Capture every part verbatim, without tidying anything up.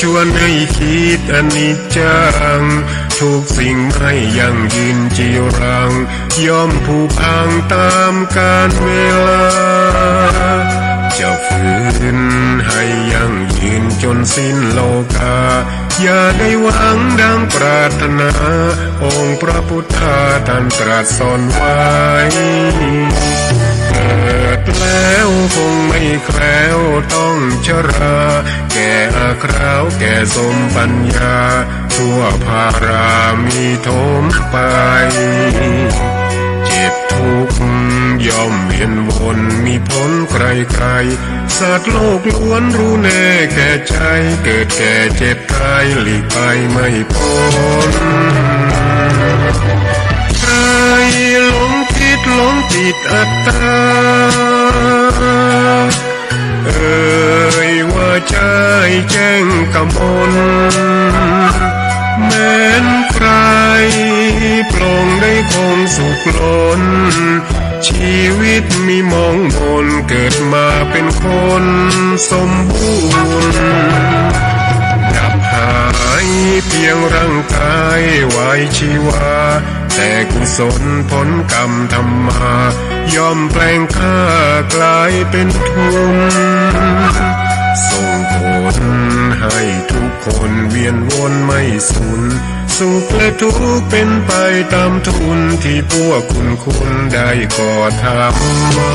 ชวนให้คิดอนิจจัง ทุกสิ่งไม่ยั่งยืนจีรัง ย่อมผุพังตามกาลเวลา จะฝืนให้ยั่งยืนจนสิ้นโลกา อย่าได้หวังดังปรารถนา องค์พระพุทธาท่านตรัสสอนไว้ เกิดแล้วคงไม่แคล้วต้องชรา แก่อาคราวแก่สมปัญญา ทั่วพารามีโถมไป เจ็บทุกข์ย่อมเวียนวนมีผลใครๆ สัตว์โลกล้วนรู้แน่แก่ใจ เกิดแก่เจ็บตายหลีกไปไม่พ้น ใครหลงคิดหลงติดอัตตา เอ่ยว่าใจ้แจ้งกมล แม้นใครปลงได้คงสุขล้น ชีวิตมีมองมน เกิดมาเป็นคนสมบูรณ์ ดับหายเพียงร่างกายไว้ชีวา แต่กุศลผลกรรมทำมา ย่อมแปลงค่ากลายเป็นทุน ส่งผลให้ทุกคนเวียนวนไม่สูญ สุขและทุกข์เป็นไปตามทุน ที่พวกคุณคุณได้ก่อทำมา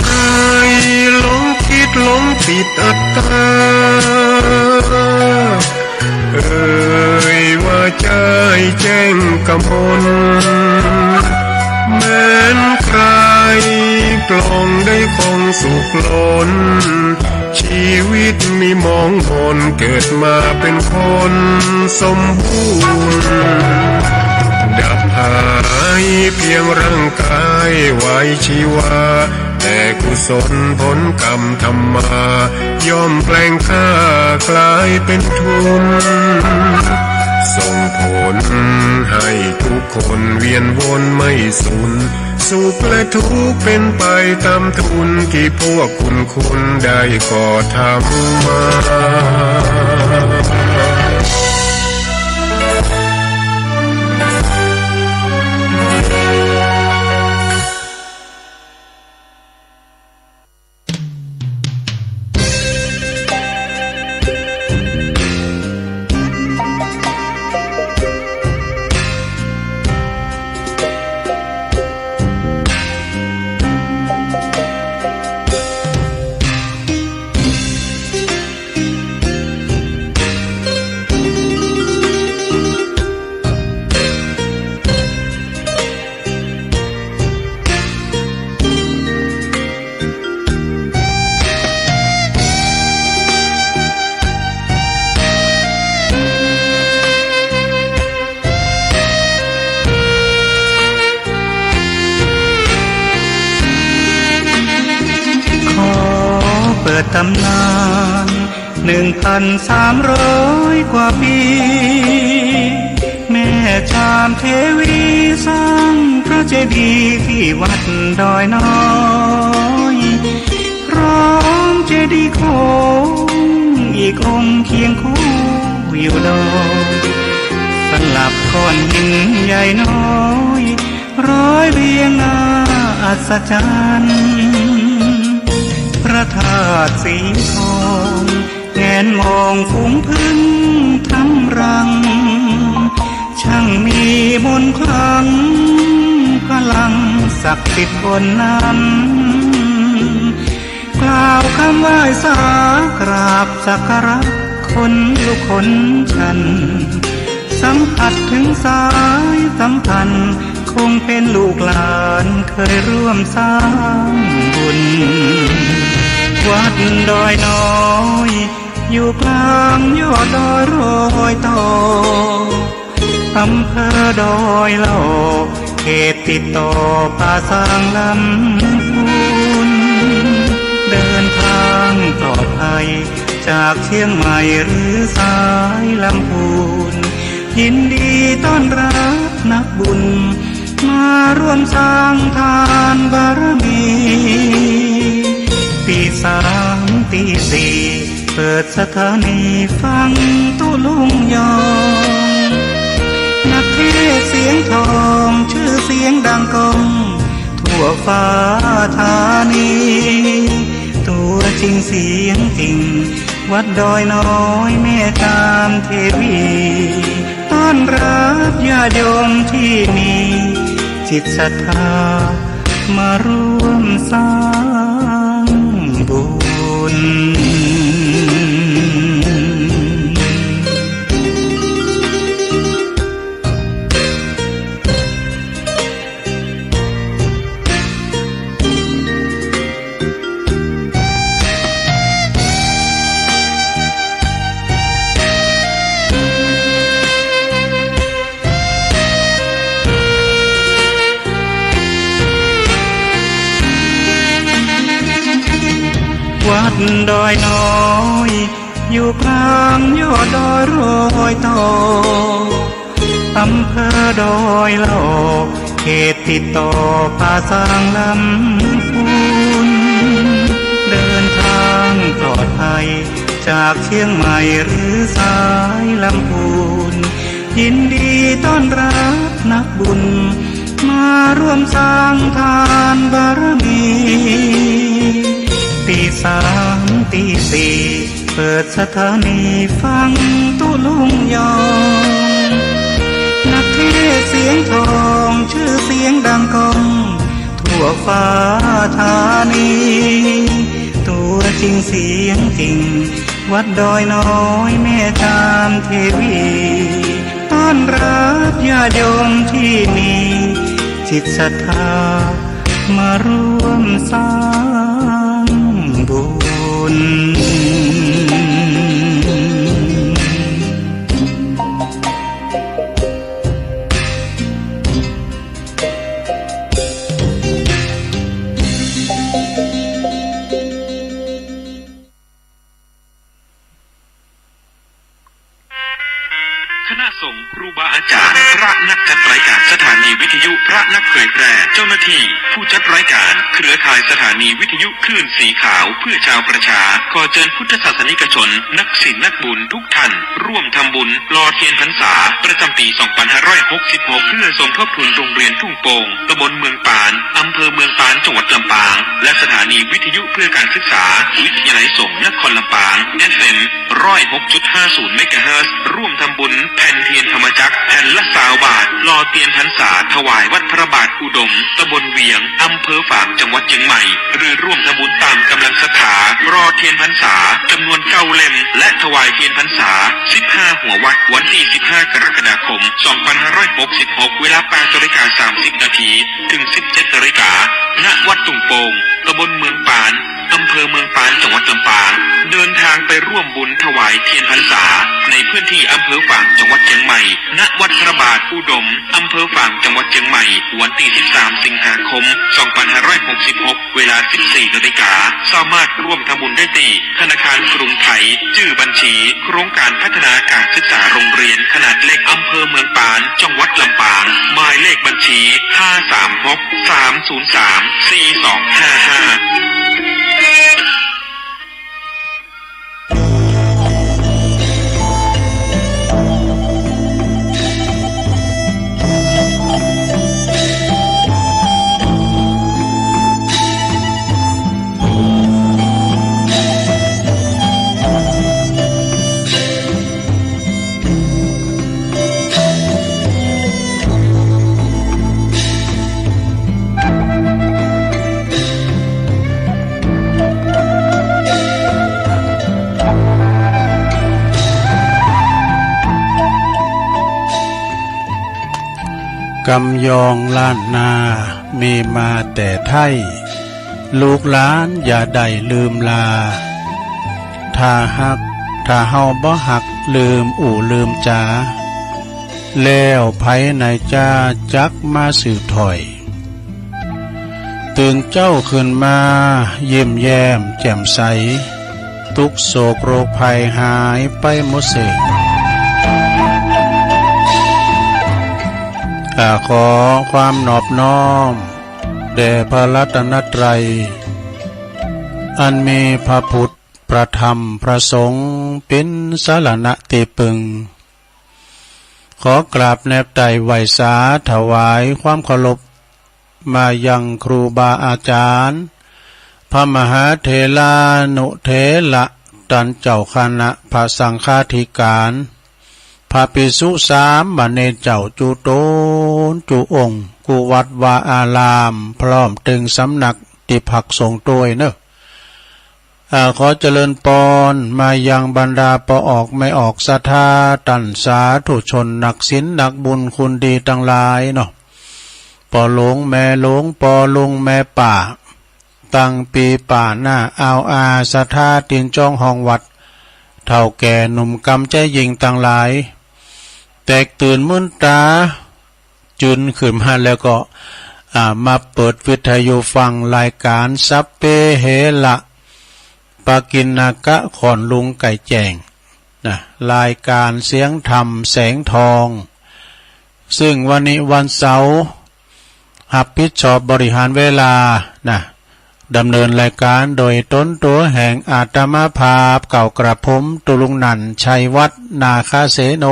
ใครหลงคิดหลงติดอัตตา เอ่ยว่าใจ้แจ้งกมล แม้นใครปลงได้คงสุขล้น ชีวิตมีมองมน เกิดมาเป็นคนสมบูรณ์ ดับหายเพียงร่างกายไว้ชีวา แต่กุศลผลกรรมทำมา ย่อมแปลงค่ากลายเป็นทุน ส่งผลให้ทุกคนเวียนวนไม่สูญ สุขและทุกข์เป็นไปตามทุน ที่พวกคุณคุณได้ก่อทำมา ขอเปิดตำนาน หนึ่งพันสามร้อยกว่าปี แม่จามเทวีสร้างพระเจดีย์ที่วัดดอยน้อย พร้อมเจดีย์โค้งอีกองค์เคียงคู่อยู่ดอย สลับก้อนหินใหญ่น้อย ร้อยเรียงน่าอัศจรรย์ พระธาตุสีทอง แงนมองฝูงผึ้งทำรัง ช่างมีมนต์ขลัง พลังศักดิ์สิทธิ์ล้นนั้น กล่าวคำไหว้สากราบสักการะ ขนลุกขนชัน ส สัมผัสถึงสายสัมพันธ์ คงเป็นลูกหลานเคยร่วมสร้างบุญ วัดดอยน้อย อยู่กลางยอดดอยรอยต่อ อำเภอดอยหล่อ เขตติดต่อป่าซางลำพูน เดินทางปลอดภัย จากเชียงใหม่หรือสายลำพูน ยินดีต้อนรับนักบุญ มาร่วมสร้างทานบารมี ตีสามตีสี่ เปิดสถานีฟังตุ๊ลุงยอง นักเทศน์เสียงทอง ชื่อเสียงดังก้อง ทั่วฟ้าธานี ตัวจริงเสียงจริง วัดดอยน้อยแม่จามเทวี ต้อนรับญาติโยมที่มีจิตศรัทธา มาร่วมสร้างบุญ วัดดอยน้อย อยู่กลางยอดดอยรอยต่อ อำเภอดอยหล่อ เขตติดต่อป่าซางลำพูน เดินทางปลอดภัย จากเชียงใหม่หรือสายลำพูน ยินดีต้อนรับนักบุญ มาร่วมสร้างทานบารมี ตีสามตีสี่ เปิดสถานีฟังตุ๊ลุงยอง นักเทศน์เสียงทอง ชื่อเสียงดังก้อง ทั่วฟ้าธานี ตัวจริงเสียงจริง วัดดอยน้อยแม่จามเทวี ต้อนรับญาติโยมที่มีจิตศรัทธา มาร่วมสร้างบุญ คณะสงฆ์ ครูบาอาจารย์ พระนักจัดรายการสถานีวิทยุ พระนักเผยแพร่ เจ้าหน้าที่ ผู้จัดรายการ เครือข่ายสถานีวิทยุคลื่นสีขาวเพื่อชาวประชา ขอเชิญพุทธศาสนิกชน นักศีลนักบุญทุกท่าน ร่วมทำบุญหล่อเทียนพรรษา ประจำปี สองพันห้าร้อยหกสิบหก เพื่อสมทบทุนโรงเรียนทุ่งโป่ง ตำบลเมืองปาน อำเภอเมืองปาน จังหวัดลำปาง และสถานีวิทยุเพื่อการศึกษา วิทยาลัยสงฆ์นครลำปาง เอฟเอ็ม ร้อยหกจุดห้าศูนย์ เมกะเฮิรตซ์ ร่วมทำบุญแผ่นเทียนธรรมจักรแผ่นละซาวบาท หล่อเทียนพรรษาถวายวัดพระบาทอุดม ตำบลเวียง อำเภอฝาง จังหวัดเชียงใหม่ หรือร่วมทำบุญตามกำลังศรัทธา หล่อเทียนพรรษาจำนวนเก้าเล่ม และถวายเทียนพรรษา สิบห้า หัววัด วันที่ สิบห้า กรกฎาคม สองพันห้าร้อยหกสิบหก เวลา แปดนาฬิกา สามสิบนาที ถึง สิบเจ็ดนาฬิกา ณ วัดทุ่งโป่ง ตำบลเมืองปาน อำเภอเมืองปาน จังหวัดลำปาง เดินทางไปร่วมบุญถวายเทียนพรรษา ในพื้นที่อำเภอฝาง จังหวัดเชียงใหม่ ณ วัดพระบาทอุดม อำเภอฝาง จังหวัดเชียงใหม่ วันที่ สิบสาม สิงหาคม สองพันห้าร้อยหกสิบหก เวลา สิบสี่นาฬิกา สามารถร่วมทำบุญได้ที่ธนาคารกรุงไทย ชื่อบัญชี โครงการพัฒนาการศึกษาโรงเรียนขนาดเล็กอำเภอเมืองปาน จังหวัดลำปาง หมายเลขบัญชี ห้าสามหก สามศูนย์สาม สี่สองห้าห้า กำยองล้านนามีมาแต่ไท้ ลูกหลานอย่าได้ลืมลา ถ้าหาก ถ้าเฮาบ่ฮักลืมอู้ลืมจา แล้วไผไหนจาจักมาสืบถ้อย ตื่นเจ้าขึ้นมายิ้มแย้มแจ่มใส ทุกข์โศกโรคภัยหายไปหมดสิ้น ข้าขอความนอบน้อมแด่พระรัตนตรัย อันมีพระพุทธ พระธรรม พระสงฆ์ เป็นสรณะที่พึ่ง ขอกราบแนบไต่ไหว้สาถวายความเคารพ มายังครูบาอาจารย์ พระมหาเถรานุเถระ ต้านเจ้าคณะพระสังฆาธิการ พระภิกษุสามเณรเจ้าจุตนจุองค์ กู้วัดวาอาราม พร้อมตึงสำนักตี้พักสงฆ์ตวยเนอะ อ่า ขอเจริญปอนมายังบรรดาป้อออกแม่ออกศรัทธา ต้านสาธุชนนักศีลนักบุญคุณดีตังหลายเนาะ ป้อหลวงแม่หลวง ป้อลุงแม่ป้า ตังปีป้าน้าอาวอาศรัทธาตี้จองห้องวัด เฒ่าแก่หนุ่มกำใจยิ่งตังหลาย แตกตื่นมื่นต๋า จืนขึ้นมาแล้วก็ อ่า มาเปิดวิทยุฟังรายการสัพเพเหระ ปกิณณกะ ขอนลุงไก่แจ้ง นะ รายการเสียงธรรมแสงทอง ซึ่งวันนี้วันเสาร์ รับผิดชอบบริหารเวลา นะ ดำเนินรายการโดยตนตั๋วแห่งอาตมาภาพ เก้ากระผม ตุลุงนันท์ ชัยวัฒน์ นาคเสโน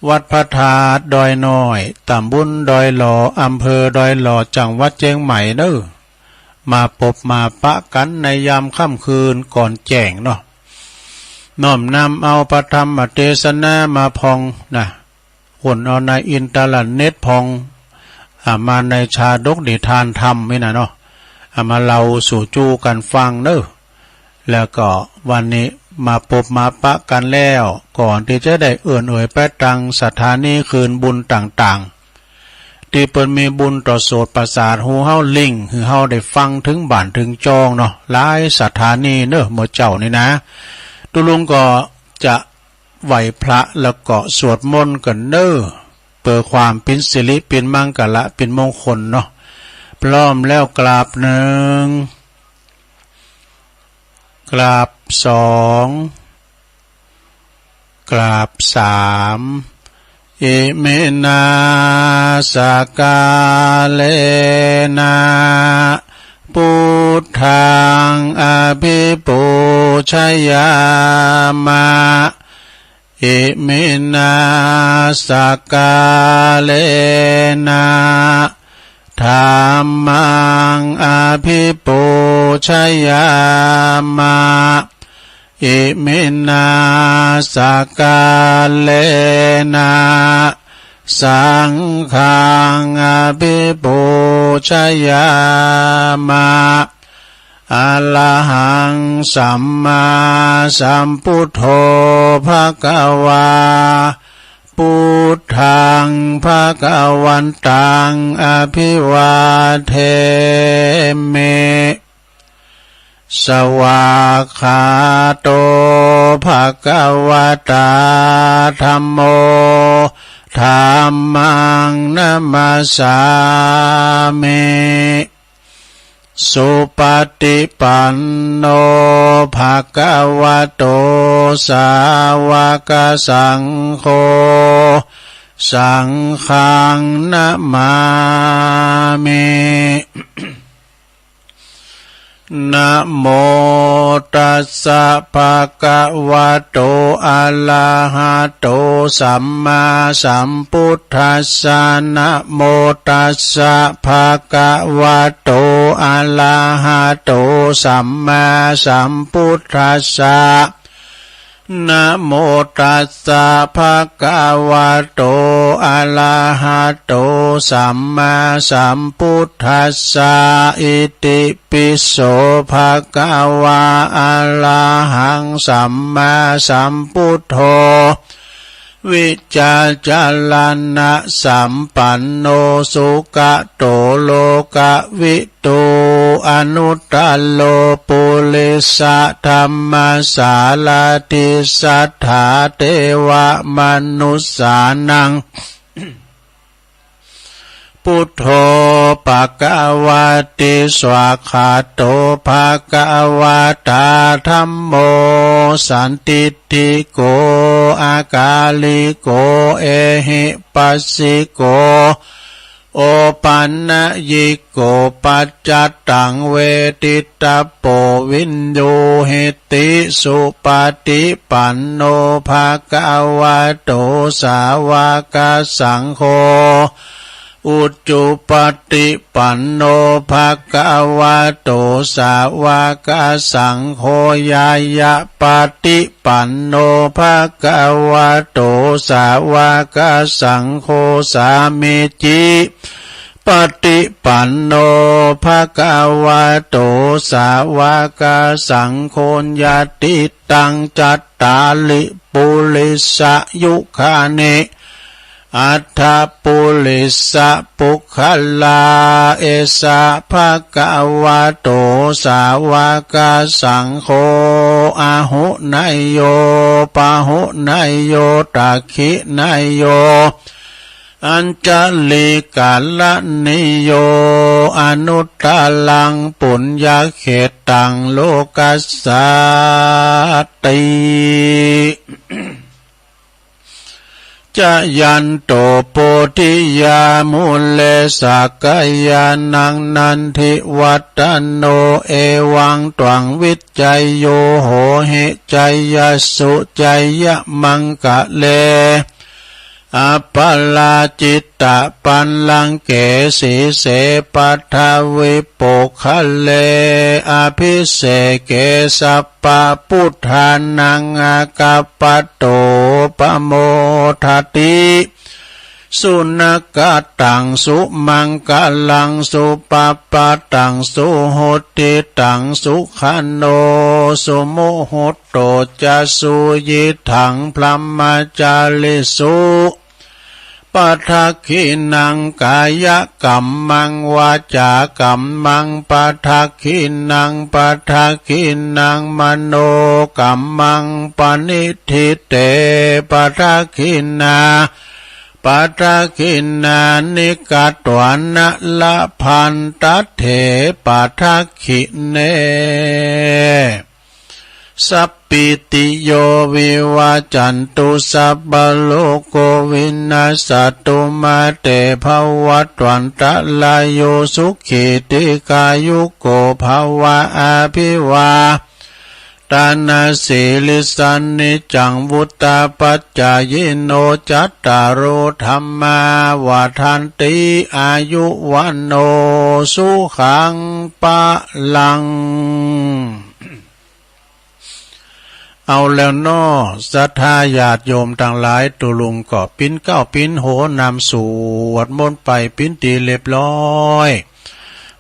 วัดพระธาตุดอยน้อย ตำบลดอยหล่อ อำเภอดอยหล่อ จังหวัดเจียงใหม่เนอะ มาปบมาปะกั๋นในยามค่ำคืนก่อนแจ้งเนาะ น้อมนำเอาพระธรรมเทศนามาพ่องนะ ค้นเอาในอินเทอร์เน็ตพ่อง อ่า มาในชาดกนิทานธรรมนี่นะเนาะ อ่า มาเล่าสู่จู้กั๋นฟังเนอะ แล้วก็วันนี้มาปบมาปะกั๋นแล้ว ก่อนตี้จะได้เอิ้นเอ่ยไปตังสถานีคืนบุญต่างๆ ตี้เปิ้นมีบุญต่อโสตประสาทหูเฮา ลิงก์หื้อเฮาได้ฟังถึงบ้านถึงจองเนาะ หลายสถานีเนอะ เมื่อเจ๊านี่นะ ตุ๊ลุงก็จะ ไหว้พระแล้วก็สวดมนต์กั๋นเนอะ เปื้อความเป๋นสิริเป๋นมังคละเป๋นมงคลเนาะ พร้อมแล้วกราบหนึ่ง กราบสอง กราบสาม อิมินา สกาเลนะ พุทธัง อภิปูชยามะ อิมินา สกาเลนะ ธัมมัง อภิปูชยามะ อิมินา สกาเลนะ สังฆัง อภิปูชยามะ อะระหัง สัมมาสัมพุทโธ ภะคะวา พุทธัง ภะคะวันตัง อะภิวาเทมิ สวากขาโต ภะคะวะตา ธัมโม ธัมมัง นะมัสสามิ สุปฏิปันโน ภะคะวะโต สาวกสังโฆ สังฆัง นะมามิ นะโมตัสสะ ภะคะวะโต อะระหะโต สัมมาสัมพุทธัสสะ นะโมตัสสะ ภะคะวะโต อะระหะโต สัมมาสัมพุทธัสสะ นะโมตัสสะ ภะคะวะโต อะระหะโต สัมมาสัมพุทธัสสะ อิติปิโส ภะคะวา อะระหัง สัมมาสัมพุทโธ วิจารณะสัมปันโนสุขะโตโลกวิทูอนุตตโรปุริสะธัมมสาราธิสัทธาเทวมนุสสานัง Buddho bhagavāti. Svākkhāto bhagavatā dhammo sandiṭṭhiko akāliko ehipassiko opanayiko paccattaṃ veditabbo viññūhīti. Supaṭipanno bhagavato sāvakasaṅgho, ujupaṭipanno bhagavato sāvakasaṅgho, ñāyapaṭipanno bhagavato sāvakasaṅgho, sāmīci paṭipanno bhagavato sāvakasaṅgho, yadidaṃ cattāri purisayugāni aṭṭha purisapuggalā, esa bhagavato sāvakasaṅgho, āhuneyyo pāhuneyyo dakkhiṇeyyo añjalikaraṇīyo, anuttaraṃ puññakkhettaṃ lokassāti. Jayanto bodhiyā mūle sakyānaṃ nandivaḍḍhano, evaṃ tvaṃ vijayo hohi jayassu jayamaṅgale, aparājitapallaṅke sīse paṭhavipokkhare, abhiseke sabbabuddhānaṃ aggappatto pamodati. Sunakkhattaṃ sumaṅgalaṃ supabhātaṃ suhuṭṭhitaṃ, sukhaṇo sumuhutto ca suyiṭṭhaṃ brahmacārisu. Padakkhiṇaṃ kāyakammaṃ vācākammaṃ padakkhiṇaṃ, padakkhiṇaṃ manokammaṃ paṇidhī te padakkhiṇā. Padakkhiṇāni katvāna labhantatthe padakkhiṇe. Sabbītiyo vivajjantu sabbarogo vinassatu, mā te bhavatvantarāyo sukhī dīghāyuko bhava. Abhivādanasīlissa niccaṃ vuḍḍhāpacāyino cattāro dhammā vaḍḍhanti āyu vaṇṇo sukhaṃ balaṃ. เอาแล้วเนาะ ศรัทธาญาติโยมตังหลาย ตุ๊ลุงก็ปิ้นเกล้าปิ้นโหนนำสวดมนต์ไปปิ้นตี้เรียบร้อย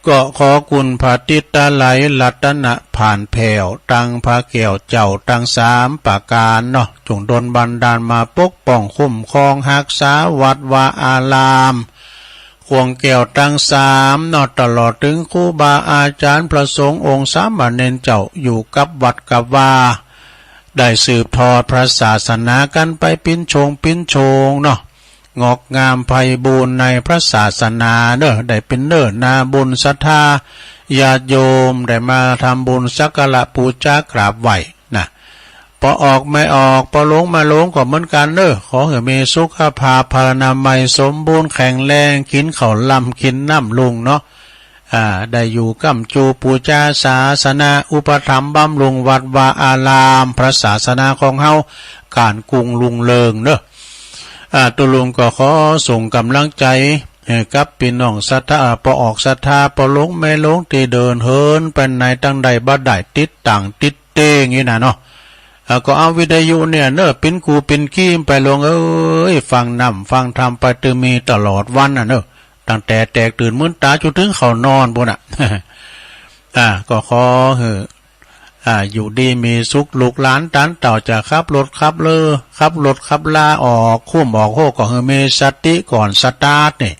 ก็ขอคุณพระติตะไลยรัตนะผ่านแผ่ว ตังพระแก้วเจ้าตังสามประการเนาะ จงดลบันดาลมาปกป้องคุ้มครองฮักษาวัดวาอาราม ข่วงแก้วตังสามเนาะ ตลอดถึงครูบาอาจารย์พระสงฆ์องค์สามเณรเจ้าอยู่กับวัดกับวา ได้สืบทอดพระศาสนากันไปปิ้นโฉงปิ้นโฉงเนาะ งอกงามไพบูลย์ในพระศาสนาเนาะ ได้เป็นเนื้อนาบุญศรัทธาญาติโยม ได้มาทำบุญสักการะปูจากราบไหว้นะ ปอออกแม่ออก ปอหลงแม่หลงก็เหมือนกันเนอะ ขอหื้อมีสุขภาพพลานามัยสมบูรณ์แข็งแรง กินข้าวล่ำกินน้ำรุ่งเนาะ อ่า ได้อยู่ค้ำจูปูจาศาสนา อุปถัมภ์บำรุงวัดวาอาราม พระศาสนาของเฮา ก๋านกุ้งรุ่งเรืองเนอะ อ่า ตุ๊ลุงก็ขอส่งกำลังใจ เอ่อ กับปี้น้องศรัทธา อ่า ปอออกศรัทธา ปอหลงแม่หลง ตี้เดินเหินไปไหนตังใดบ่ได้ติดตางติดเต้งนี่นะเนาะ อ่า ก็เอาวิทยุเนี่ยเนอะ ปิ้นกูปิ้นกี้ไปหลวงเอ้ย ฟังน้ำฟังธรรมไป ตึงมีตลอดวันน่ะเนอะ ตั้งแต่แตกตื่นมื้นต๋าจนถึงเข้านอนปู้นน่ะ อ่า ก็ขอหื้อ อ่า อยู่ดีมีสุข ลูกหลานตานเต้าจะขับรถขับเรือ ขับรถขับลาออกคุ้มออกโฮก็หื้อมีสติก่อนสตาร์ทนี่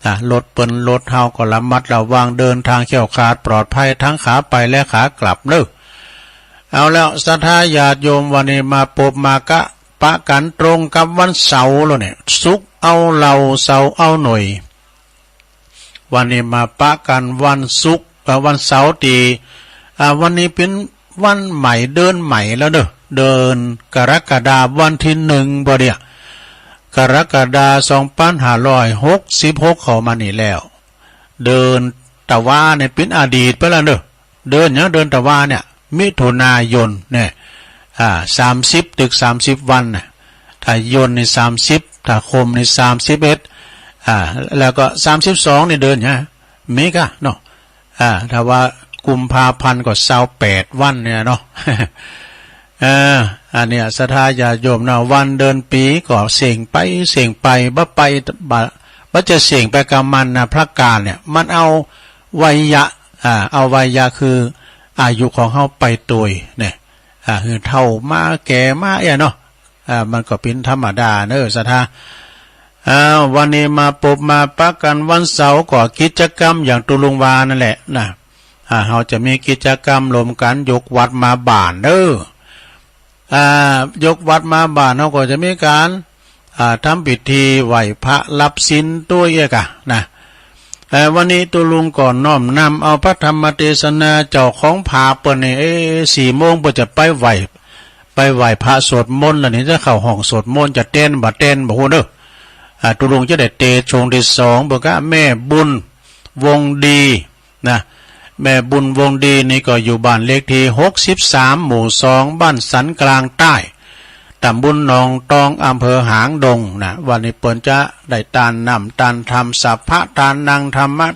อ่ะ รถเปิ้นรถเฮาก็ระมัดระวัง เดินทางแคล้วคลาดปลอดภัยทั้งขาไปและขากลับเนอะ เอาแล้ว ศรัทธาญาติโยม วันนี้มาปบมาปะกันตรงกับวันเสาร์แล้วเนี่ย ศุกร์เอาเหล้า เสาร์เอาหน่วย วันนี้มาปะกันวันศุกร์ เอ่อ วันเสาร์ตี้ อ่า วันนี้เป๋นวันใหม่ เดือนใหม่แล้วเนอะ เดือนกรกฎาคมวันที่หนึ่งบ่เดี่ย กรกฎาคมสองพันห้าร้อยหกสิบหกเข้ามานี่แล้ว เดือนตะวาเนี่ยเป๋นอดีตไปแล้วเนอะ เดือนหยัง เดือนตะวาเนี่ย มิถุนายนเนี่ย อ่า สามสิบ ตึกสามสิบวันน่ะ ถ้ายนนี่สามสิบ ถ้าคมนี่สามสิบเอ็ด อ่า แล้วก็สามสิบสองนี่เดือนหยัง เมษาเนาะ อ่า ถ้าว่ากุมภาพันธ์ก็ซาวแปดวันเนี่ยเนาะ เออ อันเนี้ย ศรัทธาญาติโยมเนาะ วันเดือนปีก็เสี่ยงไปเสี่ยงไป บ่ไป บ่ บ่จะเสี่ยงไปกับมันนะ พระกาลเนี่ย มันเอาวัยยะ อ่า เอาวัยยะคืออายุของเฮาไปตวยเนี่ย อ่า คือเฒ่ามาแก่มาเอี้ยเนาะ อ่า มันก็เป๋นธรรมดาเนอะ ศรัทธา อ้าว วันนี้มาปบมาปะกันวันเสาร์ก็กิจกรรมอย่างตุลุงว่านั่นแหละนะ อ่า เฮาจะมีกิจกรรมร่วมกันยกวัตรมาบ้านเนอะ อ่า ยกวัตรมาบ้านเฮาก็จะมีการ อ่า ทำพิธีไหว้พระรับศีลตวยเอี้ยกะนะ เอ่อ วันนี้ตุลุงก็น้อมนำเอาพระธรรมเทศนาเจ้าของผาเปิ้นนี่ เอ๊ะ สี่โมงเปิ้นจะไปไหว้ ไปไหว้พระสวดมนต์แล้วนี่ จะเข้าห้องสวดมนต์ จะเต้นบ่เต้นบ่ฮู้เด้อ อ่า ตุลุงจะได้เตะช่วงที่สอง เปิ้นกะแม่บุญวงศ์ดีนะ แม่บุญวงศ์ดีนี่ก็อยู่บ้านเลขที่หกสิบสาม หมู่สอง บ้านสันกลางใต้ ตำบลหนองตอง อำเภอหางดงนะ วันนี้เปิ้นจะได้ต้านน้ำต้านธรรม สัพพะทานัง ธรรมะ